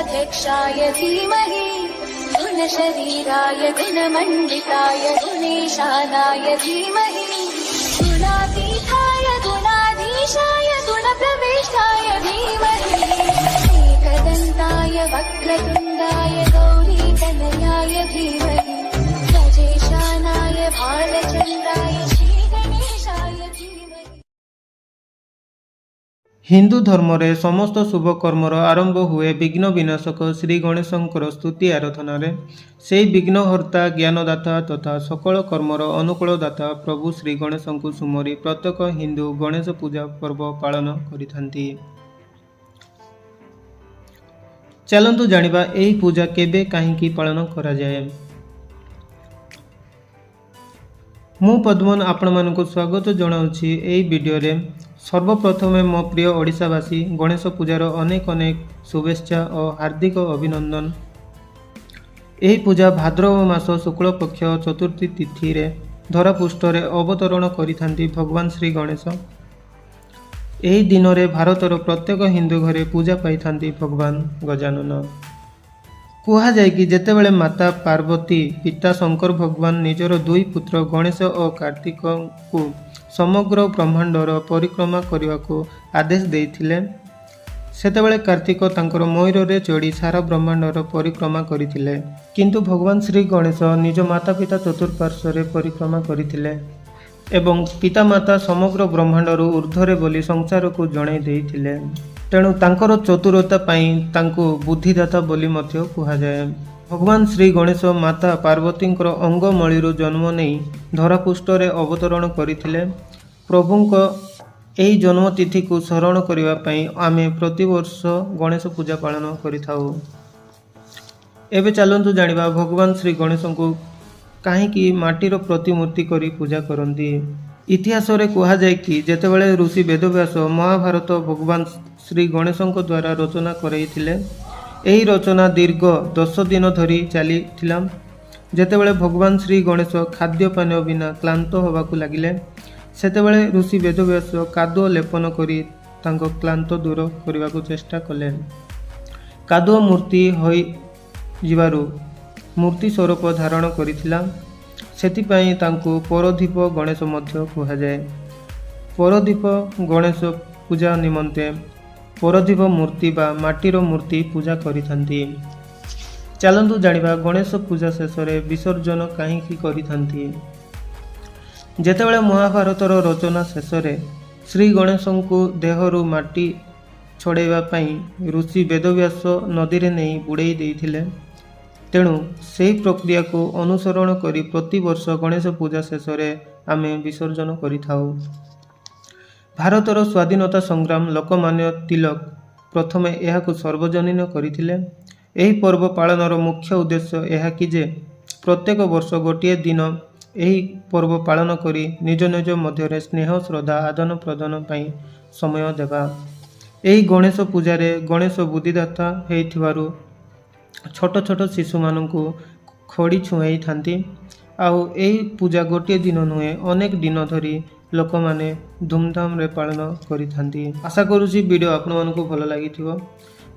गणाध्यक्षाय धीमहि, गुणशरीराय गुणमण्डिताय गुणेशानाय धीमहि, गुणातीताय गुणाधीशाय गुणप्रविष्टाय धीमहि। एकदन्ताय वक्रतुण्डाय गौरीतनयाय धीमहि, गजेशानाय भालचन्द्राय श्रीगणेशाय धीमहि। ହିନ୍ଦୁ ଧର୍ମରେ ସମସ୍ତ ଶୁଭ କର୍ମର ଆରମ୍ଭ ହୁଏ ବିଘ୍ନ ବିନାଶକ ଶ୍ରୀ ଗଣେଶଙ୍କର ସ୍ତୁତି ଆରାଧନାରେ। ସେହି ବିଘ୍ନହର୍ତ୍ତା, ଜ୍ଞାନଦାତା ତଥା ସକଳ କର୍ମର ଅନୁକୂଳ ଦାତା ପ୍ରଭୁ ଶ୍ରୀ ଗଣେଶଙ୍କୁ ସୁମରି ପ୍ରତ୍ୟେକ ହିନ୍ଦୁ ଗଣେଶ ପୂଜା ପର୍ବ ପାଳନ କରିଥାନ୍ତି। ଚାଲନ୍ତୁ ଜାଣିବା, ଏହି ପୂଜା କେବେ, କାହିଁକି ପାଳନ କରାଯାଏ। ମୁଁ ପଦ୍ମନ ଆପଣମାନଙ୍କୁ ସ୍ୱାଗତ ଜଣାଉଛି ଏହି ଭିଡ଼ିଓରେ। ସର୍ବପ୍ରଥମେ ମୋ ପ୍ରିୟ ଓଡ଼ିଶାବାସୀ, ଗଣେଶ ପୂଜାର ଅନେକ ଅନେକ ଶୁଭେଚ୍ଛା ଓ ହାର୍ଦ୍ଦିକ ଅଭିନନ୍ଦନ। ଏହି ପୂଜା ଭାଦ୍ରବ ମାସ ଶୁକ୍ଳପକ୍ଷ ଚତୁର୍ଥୀ ତିଥିରେ ଧରାପୃଷ୍ଠରେ ଅବତରଣ କରିଥାନ୍ତି ଭଗବାନ ଶ୍ରୀ ଗଣେଶ। ଏହି ଦିନରେ ଭାରତର ପ୍ରତ୍ୟେକ ହିନ୍ଦୁ ଘରେ ପୂଜା ପାଇଥାନ୍ତି ଭଗବାନ ଗଜାନନ। କୁହାଯାଏ କି ଯେତେବେଳେ ମାତା ପାର୍ବତୀ ପିତା ଶଙ୍କର ଭଗବାନ ନିଜର ଦୁଇ ପୁତ୍ର ଗଣେଶ ଓ କାର୍ତ୍ତିକଙ୍କୁ ସମଗ୍ର ବ୍ରହ୍ମାଣ୍ଡର ପରିକ୍ରମା କରିବାକୁ ଆଦେଶ ଦେଇଥିଲେ, ସେତେବେଳେ କାର୍ତ୍ତିକ ତାଙ୍କର ମୟୂରରେ ଚଢ଼ି ସାରା ବ୍ରହ୍ମାଣ୍ଡର ପରିକ୍ରମା କରିଥିଲେ। କିନ୍ତୁ ଭଗବାନ ଶ୍ରୀ ଗଣେଶ ନିଜ ମାତା ପିତା ଚତୁଃପାର୍ଶ୍ୱରେ ପରିକ୍ରମା କରିଥିଲେ ଏବଂ ପିତାମାତା ସମଗ୍ର ବ୍ରହ୍ମାଣ୍ଡରୁ ଉର୍ଦ୍ଧ୍ୱରେ ବୋଲି ସଂସାରକୁ ଜଣାଇ ଦେଇଥିଲେ। ତେଣୁ ତାଙ୍କର ଚତୁରତା ପାଇଁ ତାଙ୍କୁ ବୁଦ୍ଧିଦାତା ବୋଲି ମଧ୍ୟ କୁହାଯାଏ। ଭଗବାନ ଶ୍ରୀ ଗଣେଶ ମାତା ପାର୍ବତୀଙ୍କର ଅଙ୍ଗମଳିରୁ ଜନ୍ମ ନେଇ ଧରାପୃଷ୍ଠରେ ଅବତରଣ କରିଥିଲେ। ପ୍ରଭୁଙ୍କ ଏହି ଜନ୍ମତିଥିକୁ ସ୍ମରଣ କରିବା ପାଇଁ ଆମେ ପ୍ରତିବର୍ଷ ଗଣେଶ ପୂଜା ପାଳନ କରିଥାଉ। ଏବେ ଚାଲନ୍ତୁ ଜାଣିବା, ଭଗବାନ ଶ୍ରୀ ଗଣେଶଙ୍କୁ କାହିଁକି ମାଟିର ପ୍ରତିମୂର୍ତ୍ତି କରି ପୂଜା କରନ୍ତି। ଇତିହାସରେ କୁହାଯାଏ କି ଯେତେବେଳେ ଋଷି ବେଦବ୍ୟାସ ମହାଭାରତ ଭଗବାନ ଶ୍ରୀ ଗଣେଶଙ୍କ ଦ୍ୱାରା ରଚନା କରାଇଥିଲେ, ଏହି ରଚନା ଦୀର୍ଘ 10 ଦିନ ଧରି ଚାଲିଥିଲା। ଯେତେବେଳେ ଭଗବାନ ଶ୍ରୀ ଗଣେଶ ଖାଦ୍ୟପାନୀୟ ବିନା କ୍ଳାନ୍ତ ହେବାକୁ ଲାଗିଲେ, ସେତେବେଳେ ଋଷି ବେଦବ୍ୟାସ କାଦୁଅ ଲେପନ କରି ତାଙ୍କ କ୍ଳାନ୍ତ ଦୂର କରିବାକୁ ଚେଷ୍ଟା କଲେ। କାଦୁଅ ମୂର୍ତ୍ତି ହୋଇଯିବାରୁ ମୂର୍ତ୍ତି ସ୍ୱରୂପ ଧାରଣ କରିଥିଲା। ସେଥିପାଇଁ ତାଙ୍କୁ ପରଦୀପ ଗଣେଶ ମଧ୍ୟ କୁହାଯାଏ। ପରଦୀପ ଗଣେଶ ପୂଜା ନିମନ୍ତେ ପରଦୀପ ମୂର୍ତ୍ତି ବା ମାଟିର ମୂର୍ତ୍ତି ପୂଜା କରିଥାନ୍ତି। ଚାଲନ୍ତୁ ଜାଣିବା, ଗଣେଶ ପୂଜା ଶେଷରେ ବିସର୍ଜନ କାହିଁକି କରିଥାନ୍ତି। ଯେତେବେଳେ ମହାଭାରତର ରଚନା ଶେଷରେ ଶ୍ରୀ ଗଣେଶଙ୍କୁ ଦେହରୁ ମାଟି ଛଡ଼ାଇବା ପାଇଁ ଋଷି ବେଦବ୍ୟାସ ନଦୀରେ ନେଇ ବୁଡ଼େଇ ଦେଇଥିଲେ, ତେଣୁ ସେହି ପ୍ରକ୍ରିୟାକୁ ଅନୁସରଣ କରି ପ୍ରତିବର୍ଷ ଗଣେଶ ପୂଜା ଶେଷରେ ଆମେ ବିସର୍ଜନ କରିଥାଉ। ଭାରତର ସ୍ୱାଧୀନତା ସଂଗ୍ରାମ ଲୋକମାନ୍ୟ ତିଲକ ପ୍ରଥମେ ଏହାକୁ ସାର୍ବଜନୀନ କରିଥିଲେ। ଏହି ପର୍ବ ପାଳନର ମୁଖ୍ୟ ଉଦ୍ଦେଶ୍ୟ ଏହା କି ଯେ ପ୍ରତ୍ୟେକ ବର୍ଷ ଗୋଟିଏ ଦିନ ଏହି ପର୍ବ ପାଳନ କରି ନିଜ ନିଜ ମଧ୍ୟରେ ସ୍ନେହ, ଶ୍ରଦ୍ଧା ଆଦାନ ପ୍ରଦାନ ପାଇଁ ସମୟ ଦେବା। ଏହି ଗଣେଶ ପୂଜାରେ ଗଣେଶ ବୁଦ୍ଧିଦାତା ହେଇଥିବାରୁ ଛୋଟ ଛୋଟ ଶିଶୁମାନଙ୍କୁ ଖଡ଼ି ଛୁଆଇଥାନ୍ତି। ଆଉ ଏହି ପୂଜା ଗୋଟିଏ ଦିନ ନୁହେଁ, ଅନେକ ଦିନ ଧରି ଲୋକମାନେ ଧୁମଧାମରେ ପାଳନ କରିଥାନ୍ତି। ଆଶା କରୁଛି ଭିଡ଼ିଓ ଆପଣମାନଙ୍କୁ ଭଲ ଲାଗିଥିବ।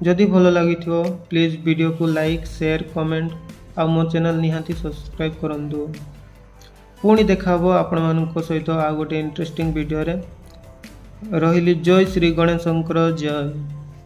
ଯଦି ଭଲ ଲାଗିଥିବ, ପ୍ଲିଜ୍ ଭିଡ଼ିଓକୁ ଲାଇକ୍, ସେୟାର, କମେଣ୍ଟ ଆଉ ମୋ ଚ୍ୟାନେଲ୍ ନିହାତି ସବସ୍କ୍ରାଇବ୍ କରନ୍ତୁ। ପୁଣି ଦେଖା ହେବ ଆପଣମାନଙ୍କ ସହିତ ଆଉ ଗୋଟେ ଇଣ୍ଟରେଷ୍ଟିଂ ଭିଡ଼ିଓରେ। ରହିଲି। ଜୟ ଶ୍ରୀ ଗଣେଶଙ୍କର ଜୟ।